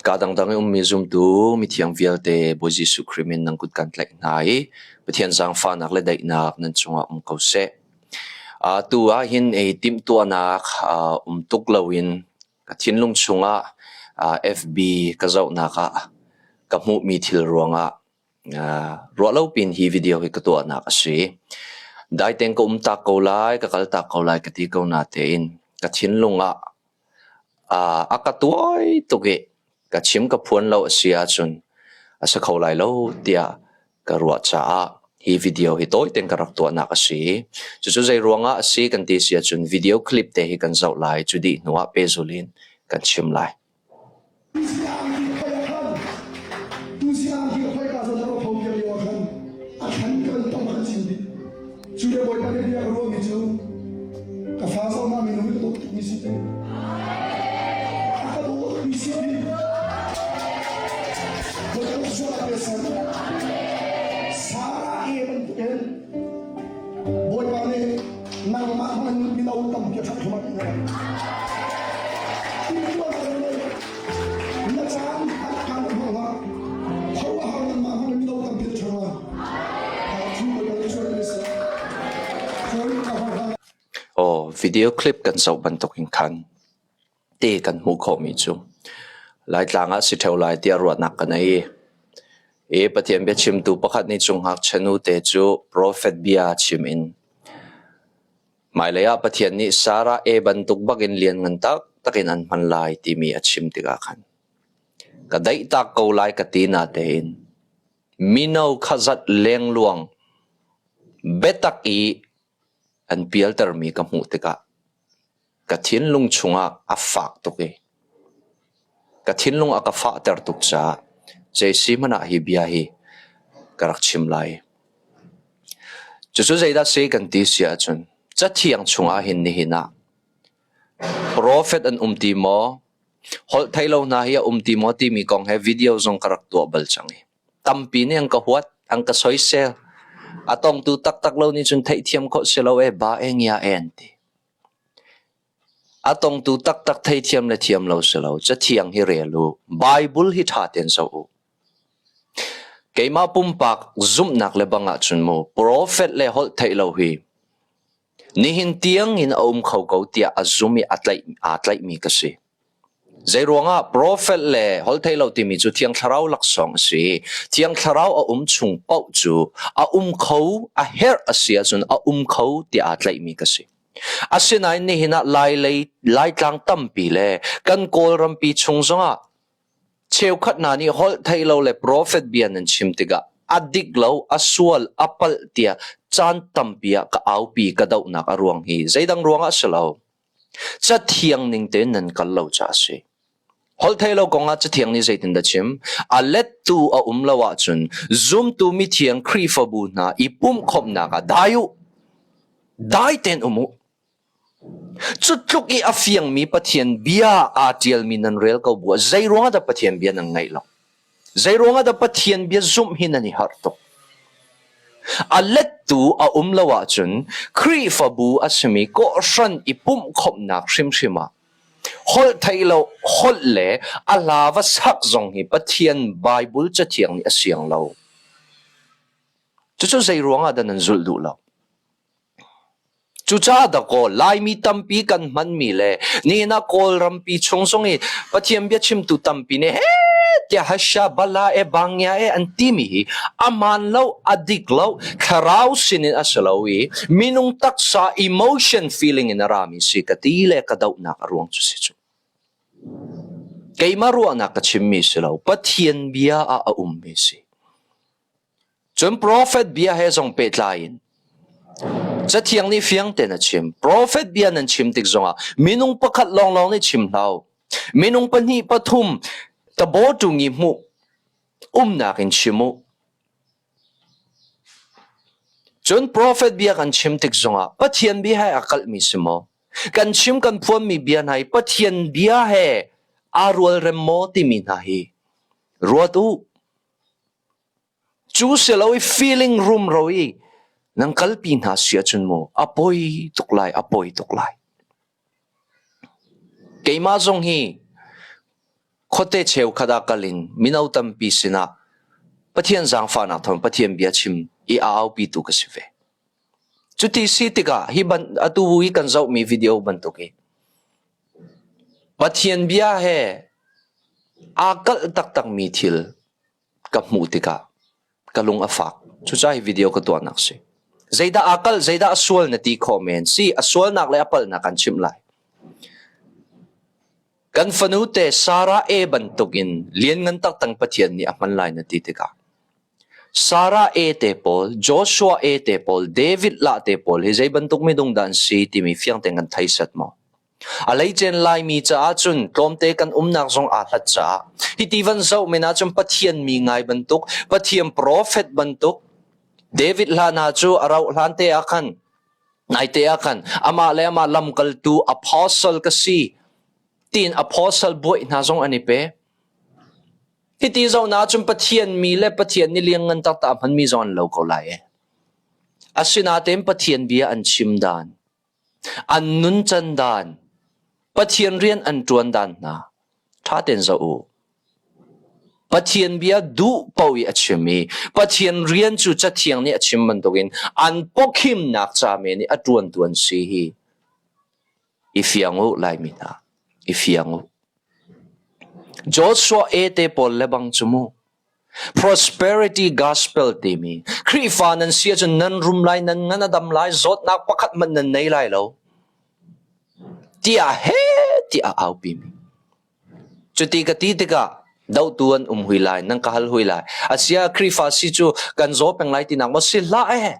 Kaa dangdang i ummi zumtu mithiang vialte Bawi Jesuh Khrih min nan kut kan tlaih hna i Pathian zaangfahnak le daihnak nan cungah um ko seh. Atu ahhin ei timhtuahnak um tuk loin ka thinlung chungah FB ka zohnak ah ka hmuhmi thil ruangah ruahlopi in hi video hi ka tuahnak a si. Daitein ka um tak ko lai, ka kal tak ko lai ka ti ko natein ka thinlung ah A ka tuai tuk i ka chim ka phuan lo a si ahcun a si kho lai lo tiah ka ruah caah hi video hi tawi tein ka rak tuahnak a si. Cucu zei ruangah a si kan ti si ahcun video clip te hi kan zoh lai. Cu dih hnuah pehzulh in kan chim lai. Tusiang hi khoika zawn a tho piak lio ah khan a thlan kan tam kan chim dih. Cu le Bawipa nih bia ka ruahmi cu ka fa zohmah minung hi ka dawt tukmi si ti. A ka dawtmi si ti. Bawipa sual a pe san. Sarah e bantukin Bawipa nih nangmah hmang in mino tampi a ṭhat hrim ah Na caan kan hmang ah khuaruahhar nangmah hmang in mino tampi na ṭhang lai. Aw, video clip kan zoh bantuk in khan te kan hmuh khawhmi cu Laitlang ah si ṭheo lai tiah ruahnak ka nei. I Pathian biachimtu pakhat nih cu ngakchia nute cu profet bia chim in hmailei ah Pathian nih Sarah e bantuk bakin lianngan taktak in an hman lai timi a chim tikah khan ka daihtak ko lai ka ti natein mino kha zat lengluang biatak i an pialtermi ka hmuh tikah ka thinlung chungah a fak tuk i ka thinlung a ka fahter tuk caah zei si hmanh ah hi bia hi ka rak chim lai. Cucu zeidah si kan ti si ahcun Cathiang chungah hin nihin ah profet an um ti maw, holh thei lo hna hi a um ti maw timi kong he video zong ka rak tuah bal cang i tampi nih an ka huat, an ka soisel. A tongtu taktak lo nih cun theihthiam khawh si lo e ba e ngia e an ti. A tongtu taktak theithiam le thiam lo si lo. Cathiang hi rel u. Bible hi ṭha tein zoh u. Keimah pumpak zumhnak le bang ahcun mu profet le holh theih lo hi nihin tiang in a um kho ko tiah a zum i a tlaih, aa tlaihmi ka si. Zeiruangah profet le holh theih lo timi cu Thiang Thlarau laksawng a si. Thiang Thlarau a um chung paoh cu a um kho, a herh a si ahcun a um kho tiah aa tlaihmi ka si. Asinain nihin ah Lailei, Laitlang tampi le kan Kawlrampi chung zongah cheukhat hna nih holh theih lo le profet bia nan chim tikah a dik lo, a sual, a palh tiah caan tampi ah ka aupi, ka dohnak a ruang hi zeidang ruangah a si lo. Cathiang ning tein nan kal lo caah a si. Holhtheihlo kongah Cathiang nih zeitindah chim? A lettu a um lo ahcun zumtu mithiang Khrihfabu hna i pumhkhawmhnak ah dai u. Dai tein um u. Cu tluk i a fiangmi Pathian bia aa ṭialmi nan rel ko bu ah zeiruangah dah Pathian bia nan ngaih lo? Zeiruangah dah Pathian bia zumh hi nan i harh tuk? A lettu a um lo ahcun Khrihfabu a simi kawhhran i pumhkhawmhnak hrimhrim ah holh theih lo holh le a hla va sak zong hi Pathian Baibal Cathiang nih a siang lo. Cucu zeiruangah dah nan zulh duh lo? Cucaah dakaw Laimi tampi kan hmanmi le nihin ah Kawlrampi chung zong i Pathian biachimtu tampi nih heh tiah hasha bala e bangya e an timi hi aman lo a dik lo thlarau sinin a si lo i minung taksa emotion feeling in a rami si ka ti le ka dohnak a ruang cu si cu. Keimah ruahnak ka chimmi si lo Pathian bia ah a ummi si. Cun profet bia he zong pehtlai in Cathiang nih fiang tein a chim. Profet bia nan chim tik zongah minung pakhat lawnglawng nih chim hlah u. Minung pahnih pathum tabaw ṭung i hmuh umnak in chim u. Cun profet bia kan chim tik zongah Pathian bia he a kalhmi si maw? Kan chim kan phuanmi bia hna hi Pathian bia he aa rualrem maw timi hna hi ruat u. Cu si lo i feeling rumro i nan kalpi hna si ahcun mu a poi tuk lai, a poi tuk lai. Keimah zong hi Khuate cheukhat ah kal in mino tampi sinah Pathian zaangfahnak thawng Pathian bia chim i a aupitu ka si ve. Cuti si tikah hi ban atu hi kan zohmi video bantuk hi Pathian bia he aa kalh taktakmi thil ka hmuh tikah ka lung a fak. Cucaah hi video ka tuahnak si. Zeidah aa kalh, zeidah a sual na ti khawh men. Si, a sualnak le a palhnak kan chimh lai. Kan fanu te Sarah A bantukin lianngan taktak Pathian nih a hman lai na ti tikah Sarah A te pawl, Joshua A te pawl, David lah te pawl hi zei bantuk minung dah an si timi fiang tein kan thei set maw? A leicen Laimi caah cun tlawmte kan umnak zong aa hlat caah hiti van zoh men ahcun Pathian mi ngai bantuk, Pathian profet bantuk David hla hna cu a rauh hlan te ah khan naite ah khan amah le amah lamkaltu apostle ka si tiin apostle buaih hna zong an i pe. Hiti zoh na ahcun Pathian mi le Pathian nih lianngan taktak a hmanmi zong an lo ko lai e. Asinain Pathian bia an chim dan An nuncan dan, Pathian rian an ṭuan dan hna ṭha tein zoh u. Pathian bia duh paoh i a chim i Pathian rian cu Cathiang nih a chim bantukin an pawkhimnak ca men i a ṭuantu an si hi i fiang u Laimi hna, i fiang u. Joshua A te pawl le bang cu mu Prosperity Gospel timi Khrihfa nan si ahcun nan rum lai, nan ngan a dam lai, zawtnak pakhat hmanh nan nei lai lo tiah he tiah a aupi mi. Cuti ka ti tikah dohtu an um hui lai, nan ka hal hui lai. Asia Khrihfa si cu kan zaw peng lai tinak maw si hlah eh.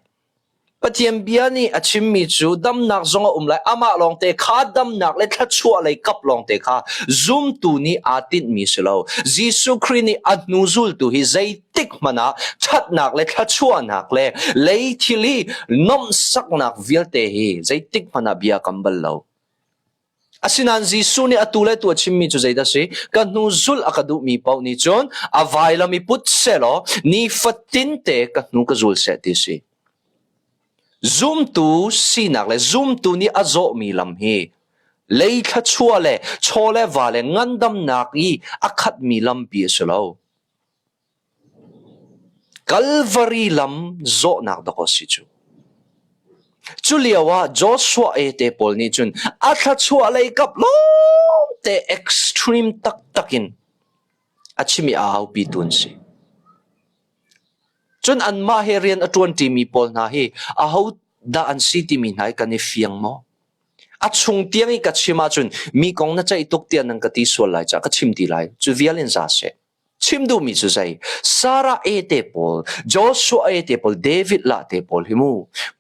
Pathian bia nih a chimmi cu damnak zong a um lai. Amah lawngte kha damnak le thluachuah lei kap lawngte kha zumtu nih aa tinhmi si lo. Jesuh Khrih nih a hnu zultu hi zeitik hmanh ah ṭhatnak le thluachuahnak le lei thil i nuamhsaknak vialte hi zeitik hmanh ah bia kam bal lo. Asinain Jesuh nih atu le atu a chimmi cu zeidah a si? Ka hnu zulh a ka duhmi paoh nih cun a vailam i put sehlaw nifatinte ka hnu ka zul seh ti a si. Zumtu sinak le zumtu nih a zawhmi lam hi lei thluachuah le chaw le va le ngandamnak i a khatmi lampi a si lo. Kalvari lam zawhnak dawh a si cu. Cu lioah Joshua e te pawl nih cun a thluachuah lei kap lawngte extreme taktak in a chim i a aupitu an si. Cun anmah he rian a ṭuanṭimi pawl hna hi aho dah an si timi hna hi kan i fiang maw? A chung tiang i ka chim ahcun mi kong na ceih tuk tiah nan ka ti sual lai caah ka chim ti lai. Cu vial in za seh. Chim duhmi cu zei? Sarah e te pawl, Joshua e te pawl, David lah te pawl hi mu.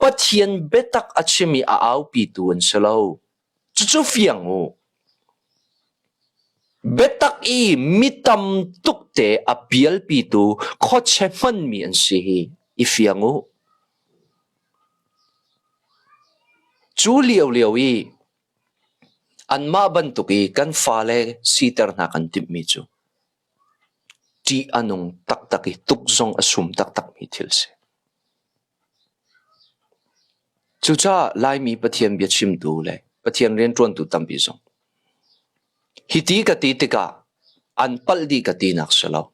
Pathian biatak a chim i a aupitu an si lo. Cucu fiang u. Biatak i mi tam tuk te a pialpitu khuache hmanmi an si hi i fiang u. Cu lio lio i Anmah bantuk i kan fale siter hna kan timhmi cu ṭih a nung taktak i tuk zong a sum taktakmi thil a si. Cucaah Laimi Pathian biachimtu le Pathian rianṭuantu tampi zong hiti ka ti tikah an palh dih ka tinak si lo.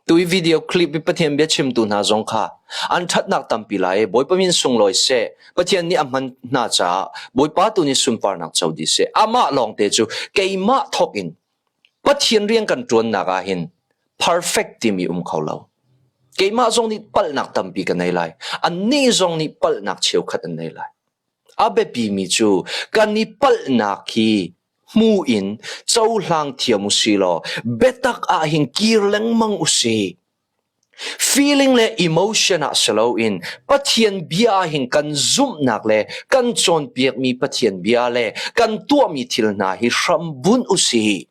Tui video clip i Pathian biachimtu hna zong kha an ṭhatnak tampi lai i Bawipa min sunglawi seh, Pathian nih a hman hna caah Bawipa tu nih sunparnak co dih seh. Amah lawngte cu keimah thawk in Pathian rian kan ṭuannak ah hin perfect timi um kho lo. Keimah zong nih palhnak tampi ka nei lai. Annih zong nih palhnak cheukhat an nei lai. A biapimi cu kan i palhnak hi hmu in cohlang thiam u si law biatak ah hin kir lengmang u si. Feeling le emotion ah si loin Pathian bia ah hin kan zumhnak le kan cawnpiakmi Pathian bia le kan tuahmi thil hna hi hram bunh u si.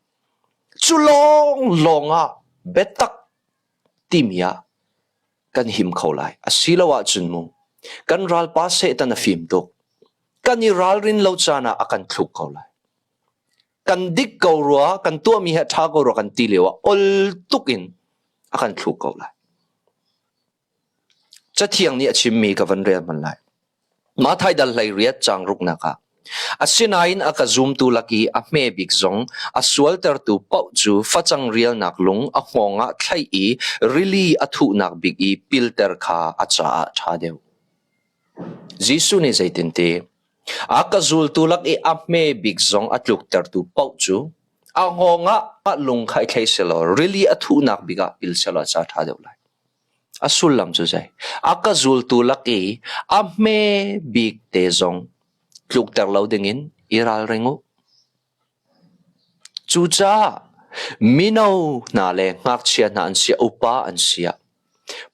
Cu lawng lawng ah biatak timi ah kan him kho lai. Asilo ahcun mu kan ralpa Satan a fim tuk. Kan i ralrin lo caan ah a kan thluk ko lai. Kan dik ko rua, kan tuahmi hi a ṭha ko rua kan ti lio ah ol tuk in a kan thluk ko lai. Cathiang nih a chimmi ka van rel hman lai. Mathai dal hlei riat caang ruknak ah. Asinain a ka zumtu lak i a hme bik zong a sualtertu paoh cu facang rialnak lung a hngawng ah thlaih i rili a thuhnak bik i pilter kha a caah ṭha deuh. Jesuh nih zeitinti, A ka zultu lak i a hme bik zong a tluktertu paoh cu a hngawng ah lung kha i thlei sehlaw rili a thuhnak bik ah pil sehlaw a ca ṭha deuh lai. A sullam cu zei? A ka zultu lak i a hme bik te zong tlukter lo dingin i ralring u. Cucaah mino hna le ngakchia hna an siah, upa an siah,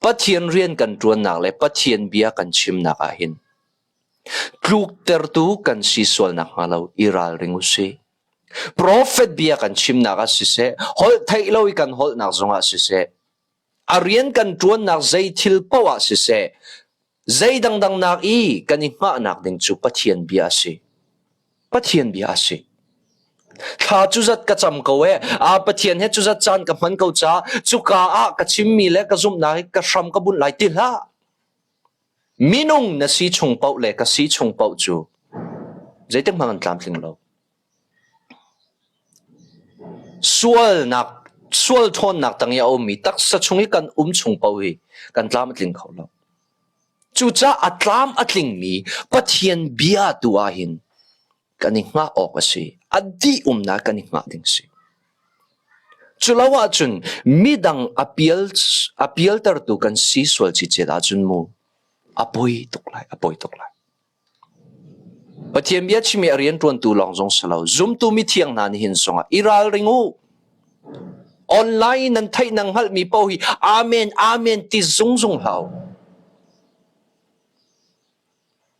Pathian rian kan ṭuannak le Pathian bia kan chimnak ah hin tluktertu kan si sual nakhnga lo i ralring u sih. Profet bia kan chimnak ah siseh, holh theih lo i kan holhnak zongah siseh, a rian kan ṭuannak zei thil paoh ah siseh, zei dangdang nak i kan i hngahnak ding cu Pathian bia a si. Pathian bia a si. Thla cu zat ka cam ko e, a Pathian he cu zat caan ka hman ko ca, cuka ah ka chimmi le ka zumhnak hi ka hram ka bunh lai ti hlah. Minung na si chung paoh le ka si chung paoh cu zeitik hmang an tlamtling lo. Sualnak, sual ṭhawnnak tang i a ummi taksa chung i kan um chung paoh hi kan tlam a tling kho lo. Cucaah a tlam a tlingmi Pathian bia tu ah hin kan i hngah awk a si. A dih umnak kan i hngah ding a si. Cu lo ahcun midang a pial a pialtertu kan si sual cicet ahcun mu a poi tuk lai, a poi tuk lai. Pathian bia chim i a rianṭuantu lawng zong si lo, zumtu mithiang hna nihin zongah i ralring u. Online nan theih nan hngalhmi paoh hi amen amen ti zungzung hlah u.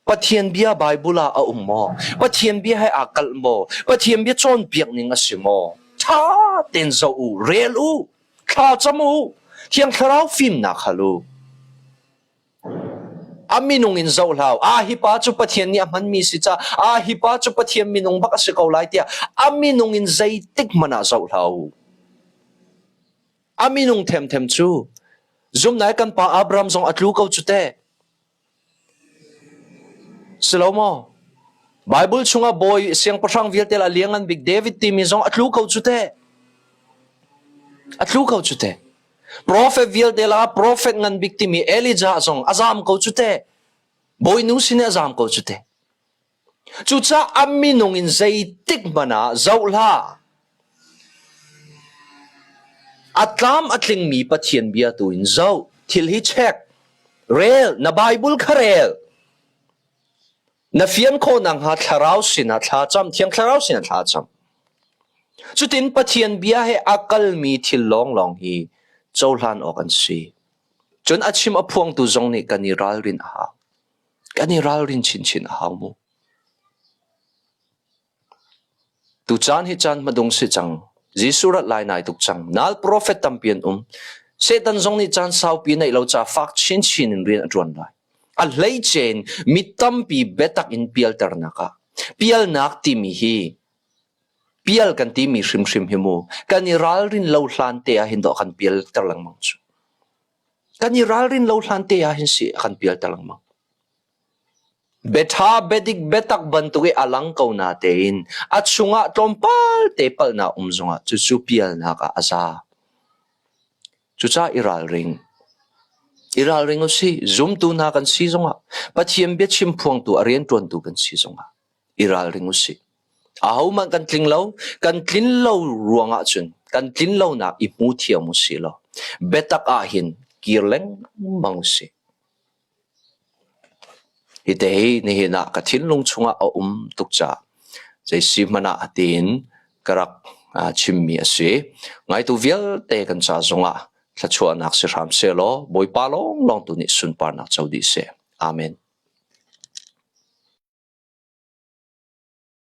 Pathian bia Bible ah a um maw? Pathian bia he aa kalh maw? Pathian bia cawnpiak ning a si maw? Ṭha tein zoh u, rel u, thla cam u, Thiang Thlarau fimnak hal u. A minung in zoh hlah u. Ah hi pa cu Pathian nih a hmanmi si ca, ah hi pa cu Pathian minung bak a si ko lai tiah a minung in zeitik hmanh ah zoh hlah u. A minung themthem cu zumnai kan pa Abraham zong a tlu ko cu teh. Si lo maw? Bible chungah bawi siangpahrang vialte la liangan bik David timi zong a tlu ko cu teh. A tlu ko cu teh. Profet vialte la profet ngan bik timi Elijah zong a zam ko cu teh. Bawinu sin a zam ko cu teh. Cucaah a minung in zeitik hmanh ah zoh hlah. A tlam a tlingmi Pathian bia tu in zoh. Thil hi check. Rel. Na Bible kha rel. Na fian khawh nakhnga thlarau sinah thla cam, Thiang Thlarau sinah thla cam. Cutin Pathian bia he a kalmi thil lawnglawng hi cohlan awk an si. Cun a chim a phuangtu zong nih kan i ralrin a hau. Kan i ralrin chinchin a hau mu. Tu caan hi caan hmadung si cang. Jesuh rat lai nai tuk cang. Nal profet tampi an um. Satan zong nih caan saupi neih lo ca fak chinchin in rian a ṭuan lai. A hleice in mi tampi biatak in pialternak ah pialnak timi hi pial kan timi hrimhrim hi mu kan i ralrin lo hlan te ah hin dawh kan pialter lengmang cu. Kan i ralrin lo hlan te ah hin si a kan pialter lengmang. Biaṭha, biadik, biatak bantuk i a lang ko natein a chungah tlawmpal te palhnak um zongah cucu pialnak ah a za. Cucaah i ralring. I ralring u sih. Zumtu hna kan si zongah, Pathian biachim phuangtu a rianṭuantu kan si zongah i ralring u sih. Ahohmanh kan tling lo. Kan tlin lo ruangah cun kan tlin lonak i hmu thiam u sih law biatak ah hin kir lengmang u sih. Hite hi nihin ah ka thinlung chungah a um tuk caah zeisi hmanh ah tiin ka rak chimmi a si. Ngaitu vialte kan ca zongah thluachuahnak si hram sehlaw Bawipa lawnglawng tu nih sunparnak co dih seh. Amen.